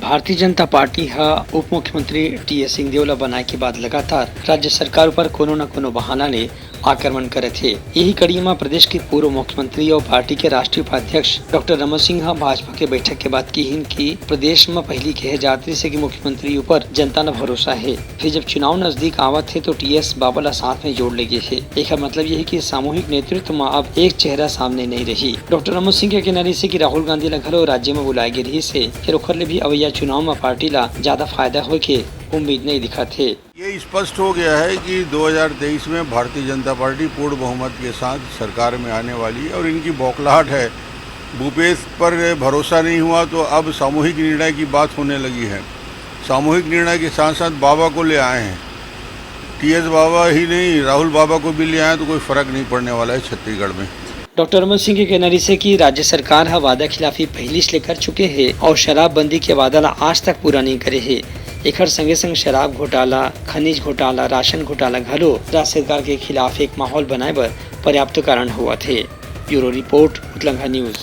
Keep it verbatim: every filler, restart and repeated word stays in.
Bharatiya Janata party ह उप मुख्यमंत्री टीएस सिंहदेव ल बनाए के बाद लगातार राज्य सरकार ऊपर कोनो न कोनो बहाना ले आक्रमण करत हे। यही कड़ी म प्रदेश के पूर्व मुख्यमंत्री और पार्टी के राष्ट्रीय उपाध्यक्ष डॉक्टर रमन सिंह ह भाजपा के बैठक के बाद किहिन कि प्रदेश म पहिली कहे जात रहिस हे कि मुख्यमंत्री ऊपर जनता ल भरोसा हे, फिर जब चुनाव नजदीक आवत हे तो टीएस बाबा ला साथ में जोड़ ले गे हे। एकर मतलब ये हे कि सामूहिक नेतृत्व म अब एक चेहरा सामने नहीं रही। डॉक्टर रमन सिंह के कहना रहिस हे कि राहुल गांधी ला घलो राज्य म बुलाए गे रहिस हे, फिर ओखर ले भी अवैया चुनाव म पार्टी ला ज्यादा फायदा होए के उम्मीद नहीं दिखत हे। ये स्पष्ट हो गया है कि दो हज़ार तेईस में भारतीय जनता पार्टी पूर्ण बहुमत के साथ सरकार में आने वाली है और इनकी बौखलाहट है। भूपेश पर भरोसा नहीं हुआ तो अब सामूहिक निर्णय की बात होने लगी है। सामूहिक निर्णय के साथ साथ बाबा को ले आए हैं। टीएस बाबा ही नहीं, राहुल बाबा को भी ले आए तो कोई फर्क नहीं पड़ने वाला है छत्तीसगढ़ में। डॉक्टर रमन सिंह के कहना रहिस हे कि राज्य सरकार ह वादा खिलाफी पहिली से ले कर चुके हे और शराबबंदी के वादा ला आज तक पूरा नहीं करे हे। एखर संगे संग शराब घोटाला, खनिज घोटाला, राशन घोटाला घलो राज्य सरकार के खिलाफ एक माहौल बनाए बर पर्याप्त कारण होवत हे। Bureau report, Utlangha news.